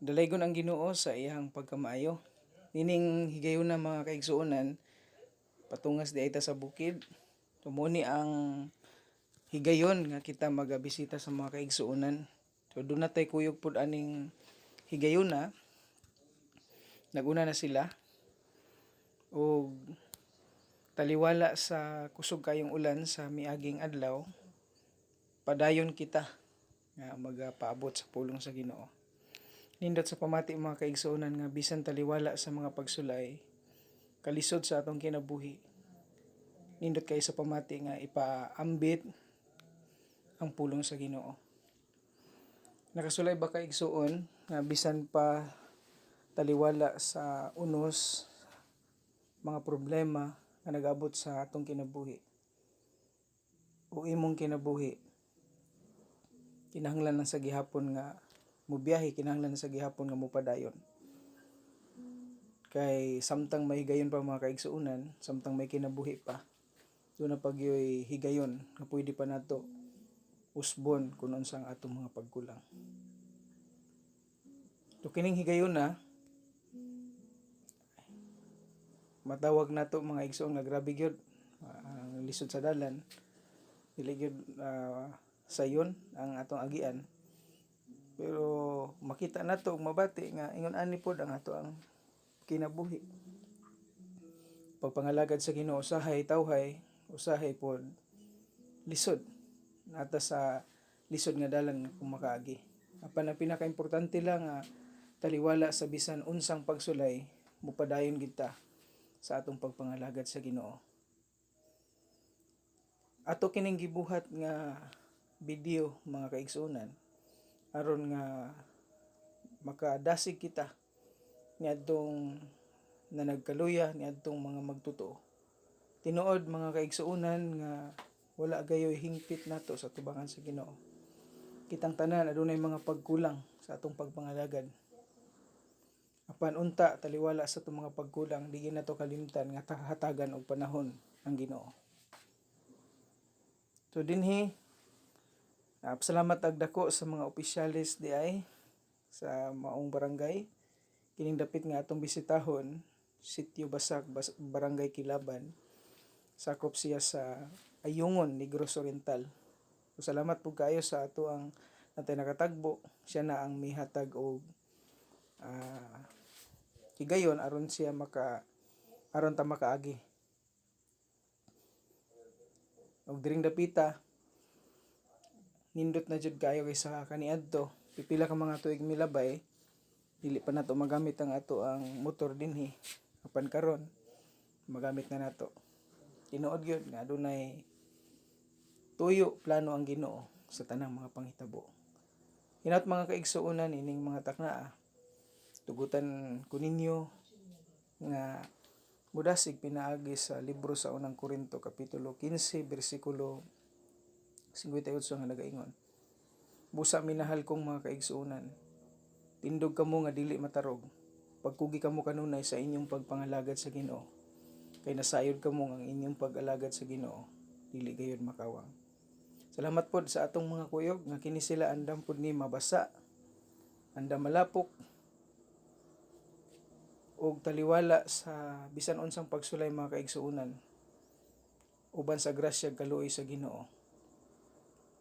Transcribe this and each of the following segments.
Dalaygon ang Ginoo sa iyang pagkamaayo. Nining higayuna, mga kaigsuonan, patungas diay ta sa bukid. Mao ni ang higayon nga kita magabisita sa mga kaigsuonan. So duna tay kuyog pud aning higayuna. Naguna na sila og taliwala sa kusog kayong ulan sa miaging adlaw, padayon kita nga magapaabot sa pulong sa Ginoo. Nindot sa pamati, mga kaigsuonan, nga bisan taliwala sa mga pagsulay, kalisod sa atong kinabuhi, nindot kay sa pamati nga ipaambit ang pulong sa Ginoo. Nakasulay ba, kaigsuon, nga bisan pa taliwala sa unos, mga problema nga nag-abot sa atong kinabuhi o imong kinabuhi, kinahanglan lang sa gihapon nga mubiyahe, kinahanglan sa gihapon nga mopadayon, kay samtang may higayon pa, mga kaigsuonan, samtang may kinabuhi pa, duna pa gyoy higayon nga pwede pa nato usbon kung unsa ang atong mga pagkulang. So kining higayon na matawag nato, mga igsoon, nga grabe gyud ang lisod sa dalan, dili gyud sayon ang atong agian, pero makita nato ug mabati nga ingon ani pod ang ato ang kinabuhi. Pagpangalagad sa Ginoo, usahay tawhay, usahay pod lisod, nata sa lisod nga dalan kung makaagi. Apan ang pinakaimportante lang nga taliwala sa bisan unsang pagsulay, mupadayon kita sa atong pagpangalagad sa Ginoo. Ato kining gibuhat nga video, mga kaigsuonan, aron nga makadasig kita niadtong na nagkaluya niadtong mga magtotoo. Tinuod, mga kaigsuonan, nga wala gayoy hingpit nato sa tubangan sa Ginoo. Kitang tanan adunay mga pagkulang sa atong pagpangalagad. Apan unta, taliwala sa atong mga pagkulang, di nato kalimtan nga hatagan og panahon ang Ginoo. So dinhi, pasalamat ag dako sa mga opisyales diay sa maong barangay. Kining dapit nga atong bisitahon, Sitio Basak, Barangay Kilaban. Sakop siya sa Ayungon, Negros Oriental. So, salamat po kayo sa ato ang natay nakatagbo. Siya na ang mihatag og higayon aron ta makaagi. Og diring dapita, nindot na jud kayo kaysa kaniadto. Pipila ka mga tuig milabay, dili pa nato magamit ang ato ang motor dinhi. Apan karon magamit na nato. Tinuod gyud nga adunay tuyo, plano ang Ginoo sa tanang mga panghitabo. Hinaut, mga kaigsuonan, ining mga taknaa, tugutan ko ninyo nga mudasig pinaagi sa libro sa Unang Korinto kapitulo 15 bersikulo 58 nga nagaingon: "Busa, minahal kong mga kaigsuonan, tindog kamo nga dili matarog. Pagkugi kamo kanunay sa inyong pagpangalagad sa Ginoo, kay nasayod kamo nga ang inyong pag-alagad sa Ginoo dili gayud makawang." Salamat pod sa atong mga kuyog nga kini sila andam pod ni mabasa, andam malapok, og taliwala sa bisan unsang pagsulay, mga kaigsuonan, uban sa grasya ug kaluoy sa Ginoo,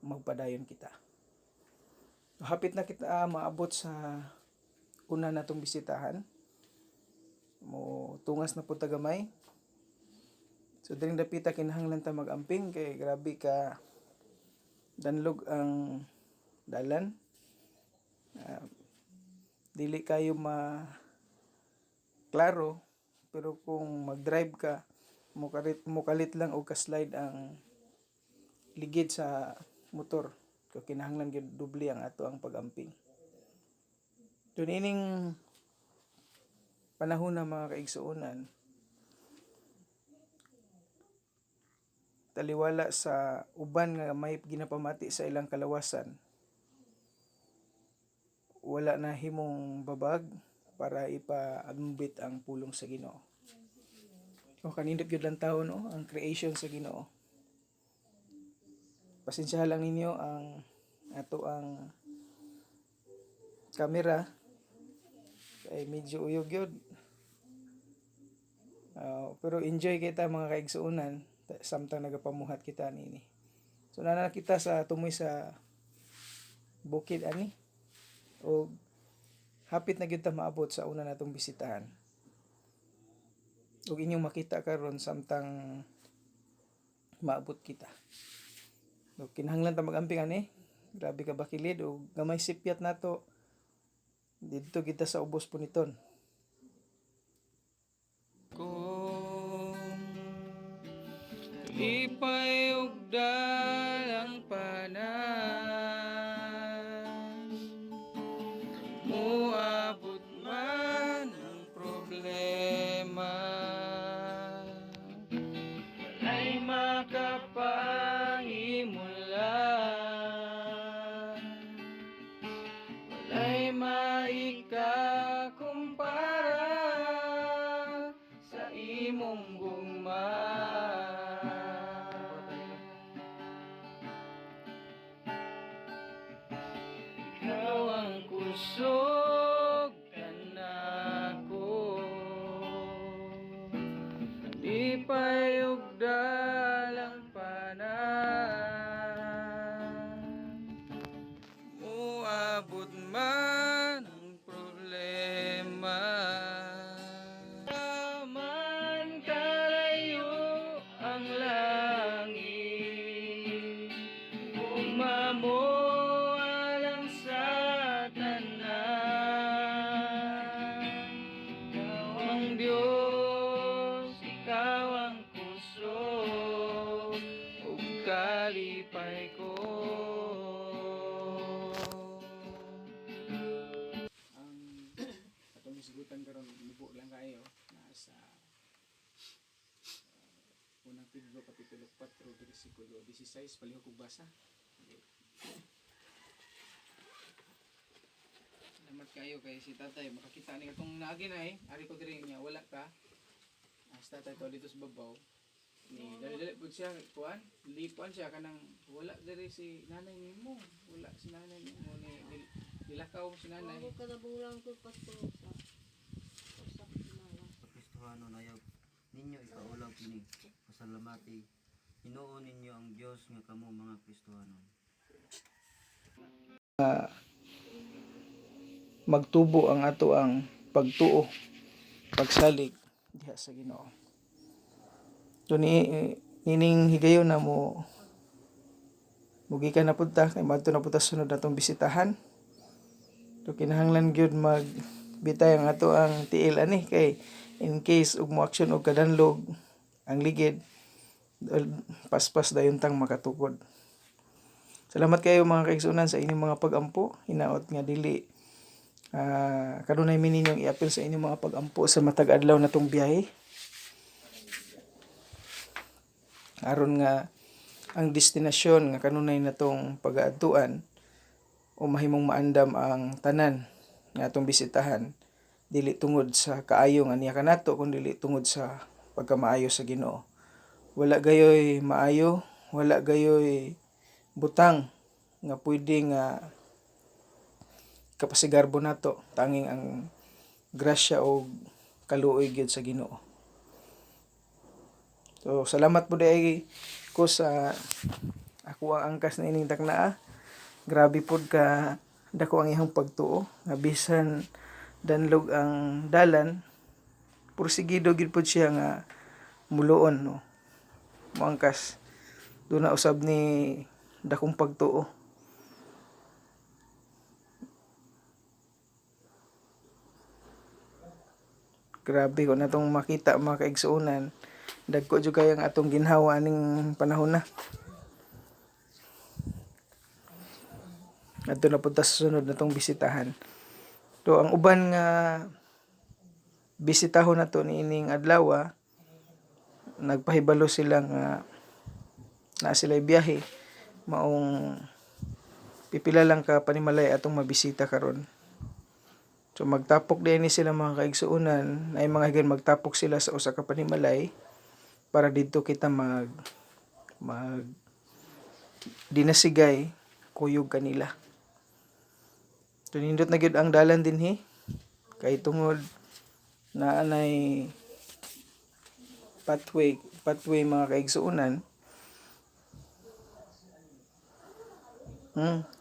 magpadayon kita. Hapit na kita maabot sa una natong bisitahan. Mo tungas na pud ta gamay. So diring dapita, kinahanglan ta mag-amping kay grabe ka danlog ang dalan. Dili kayo ma klaro, pero kung mag-drive ka, mukalit lang og ka-slide ang ligid sa motor. Kaya kinahanglan gyud doble ang ato ang pag-amping. Dun ining panahon na, mga kaigsuonan, taliwala sa uban nga may ginapamati sa ilang kalawasan, wala na himong babag para ipaambit ang pulong sa Ginoo. O kanindot gyud lang taon, no, ang creation sa Ginoo. Pasensyahan lang ninyo ang ato ang camera. Kay medyo uyog yun. Pero enjoy kita, mga kaigsuonan, samtang nagapamuhat kita nini. So naa na kita sa tumoy sa bukid ani o hapit na gyud ta maabot sa una natong bisitahan. Ug inyong makita karon samtang maabot kita. So, kinahanglan ta magamping ani. Grabe ka bakilid ug gamay sipyat nato didto kita sa ubos puniton. Kung lipay ug dalang panan, muabot man ang problema, walay makapangimula, walay maikakumpara sa imong gugma. Ikaw ang kusog kanako, lipay ug dalang panan. Muabot man ang problema, man kalayo ang langit, gugma mo alang sa tanan. Ikaw ang Diyos, ikaw ang kusog ug kalipay ko. Ang atong hisgutan karon, mubo lang kayo nasa unang Pedro kapitulo 4 bersikulo 16. Palihog kog basa. Okay. Salamat kayo kay si tatay makakita ni katong naagi na eh. Ari ko diri niya wala ka. Ah, si tatay to dito sa babaw. Ni dali-dali pud siya kuan, lipuan siya kanang wala diri si nanay nimo. Wala si nanay nimo ni nilakaw si nanay. Ako kada bulan ko pasto sa usa ka semana. Kristohano nayaw ninyo ikaulaw kini pasalamati Ginoo ninyo ang Dios nga kamo mga Kristohanon. Magtubo ang ato ang pagtuo, pagsalig diha sa Ginoo. So ni nining higayon na mo mugikan na pud ta kay madto na pud ta sunod natong bisitahan. So kinahanglan gyud magbitay ang ato ang tiil ani kay in case ug mo action og kadanlog ang ligid, paspas dayon tang makatukod. Salamat kayo, mga kaigsunan, sa inyong mga pagampo. Hinaot nga dili kanunay mi ninyong iapil sa inyong mga pagampo sa matag adlaw na tong biyahe. Aron nga ang destinasyon nga kanunay na tong pagaadtuan o mahimong maandam ang tanan nga atong bisitahan dili tungod sa kaayo nga niya kanato kun dili tungod sa pagkamaayo sa Ginoo. Wala gayoy maayo, wala gayoy butang nga pwede nga kapasigarbo nato, tanging ang grasya o kaluoy gyud sa Ginoo. So salamat po diay ko sa ako ang angkas na ining taknaa. Grabe pod ka dako ang iyang pagtuo nga bisan danlog ang dalan, porsigido gyud pod siya nga muluon, no. Moangkas doon na usab ni dakong pagtuo. Grabe ko na tong makita, mga kaigsuonan. Dagko jud kay ang atong ginhawa aning panahon na. Adto na punta sa sunod na tong bisitahan. So ang uban nga bisitahon nato niining adlaw, nagpahibalo sila nga naa sila biyahe, maong pipila lang ka panimalay atong mabisita karon. So magtapok din ni sila, mga kaigsuonan, ay mga higayon magtapok sila sa usa ka panimalay para didto kita mag mag dinasigay kuyog kanila. So nindot na gyud ang dalan dinhi. Kay tungod na anay pathway pathway mga kaigsuonan.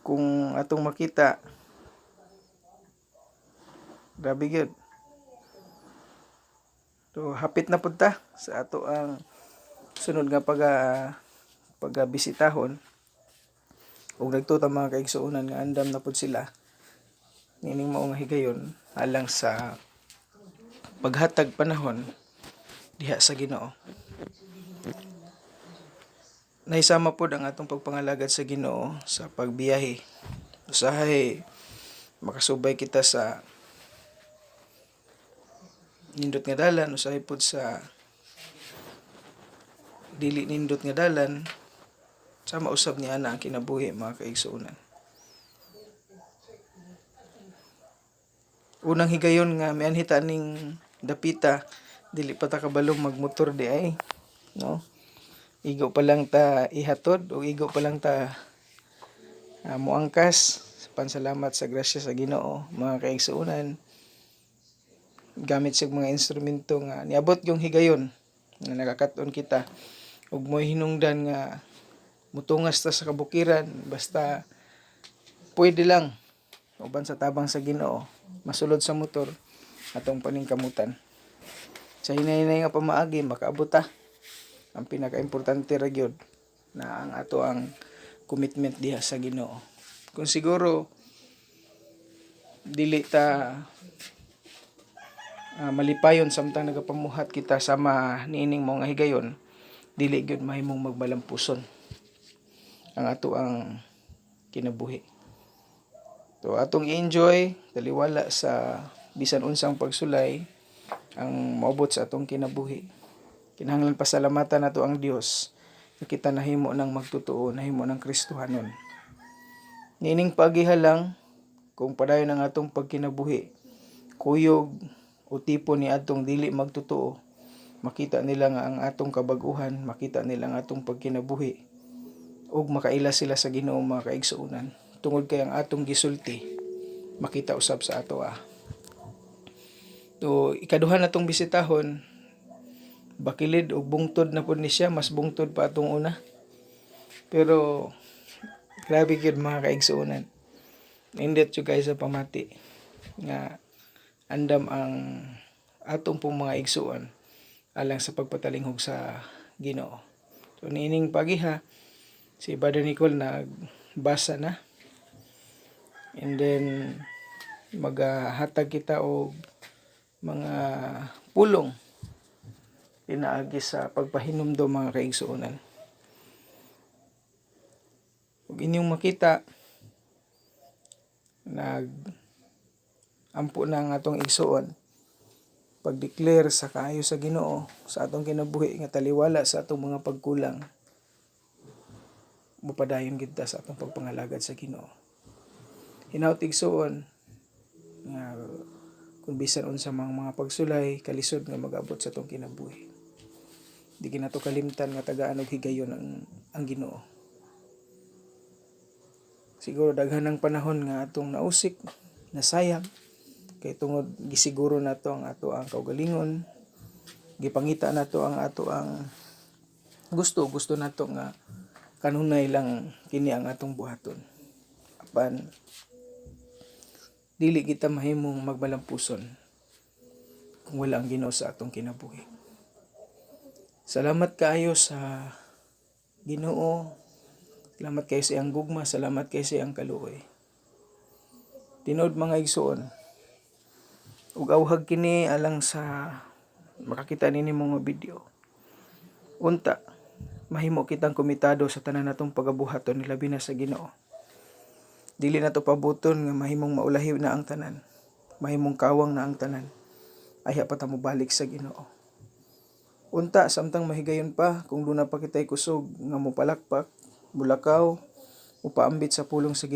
Kung atong makita, grabe gyud. So hapit na pud ta sa ato ang sunod nga pagabisitahon. Ug nagtuo ta mga kaigsuonan nga andam na pud sila nining mao nga higayon alang sa paghatag panahon diha sa Ginoo. Nahisama pod ang atong pagpangalagad sa Ginoo sa pagbiyahe. Usahay makasubay kita sa nindot nga dalan, usahay pod sa dili nindot nga dalan, sama usab ni ana ang kinabuhi mga kaigsuonan. Unang higayon nga mianhi ta ning dapita, dili pa ta kabalong magmotor di ay, no? Igo pa lang ta ihatod o igo pa lang ta muangkas. Pansalamat sa grasya sa Ginoo mga kaigsuonan, gamit sa mga instrumento nga niabot yung higayon nga nakakaton kita ug mo'y hinungdan nga mutungas ta sa kabukiran basta pwede lang uban sa tabang sa Ginoo masulod sa motor atong paningkamutan sa hinay-hinay nga pamaagi makaabot ta. Ang pinakaimportante ra gyud na ang ato ang commitment diha sa Ginoo. Kung siguro dili ta malipayon samtang nagapamuhat kita sama niining mga higayon, dili gyud mahimong magmalampuson ang ato ang kinabuhi. So atong i-enjoy taliwala sa bisan unsang pagsulay ang moabot sa atong kinabuhi. Kinahanglan pasalamatan nato ang Dios nga kita nahimo ng magtotoo, nahimo ng Kristohanon. Niining pagiha lang, kung padayon ang atong pagkinabuhi, kuyog o tipo ni atong dili magtotoo, makita nila nga ang atong kabag-uhan, makita nila ang atong pagkinabuhi, ug makaila sila sa Ginoo mga kaigsuonan. Tungod kay ang atong gisulti, makita usab sa ato ah. So, ikaduha na tong bisitahon, bakilid og bungtod na pud ni siya, mas bungtod pa atong una. Pero grabe gyud mga kaigsuonan. Nindot jud kayo sa pamati nga andam ang atong pong mga igsuon alang sa pagpatalinghog sa Ginoo. So niining pagiha, si Brother Nicole nagbasa na. And then maghatag kita og mga pulong pinaagi sa pagpahinumdom mga kaigsuonan. Ug inyong makita, nag ampo na ang atong igsuon pag-declare sa kaayo sa Ginoo sa atong kinabuhi nga taliwala sa atong mga pagkulang, mupadayon kita sa atong pagpangalagad sa Ginoo. Hinaut igsuon nga kung bisan unsa mga pagsulay, kalisod nga mag-abot sa atong kinabuhi, di kinato kalimtan nga tagaan og higayon ang Ginoo. Siguro daghan ng panahon nga atong nausik, nasayang kay tungod gisiguro nato ang ato ang kaugalingon, gipangita nato ang ato ang gusto gusto nato nga kanunay lang kini ang atong buhaton. Apan dili kita mahimong magmalampuson kung wala ang Ginoo sa atong kinabuhi. Salamat kaayo sa Ginoo. Salamat kayo sa iyang gugma, salamat kayo sa iyang kaluoy. Tinuod mga igsuon, ug awhag kini alang sa makakita nini mga video. Unta, mahimo kitang komitado sa tanan natong pagabuhaton labi na sa Ginoo. Dili na to pabuton nga mahimong maulahi na ang tanan. Mahimong kawang na ang tanan. Ayha pa ta mobalik sa Ginoo. Unta samtang mahigayon pa, kung duna pa kitay kusog nga mopalakpak, mulakaw, upaambit sa pulong sa Ginoo.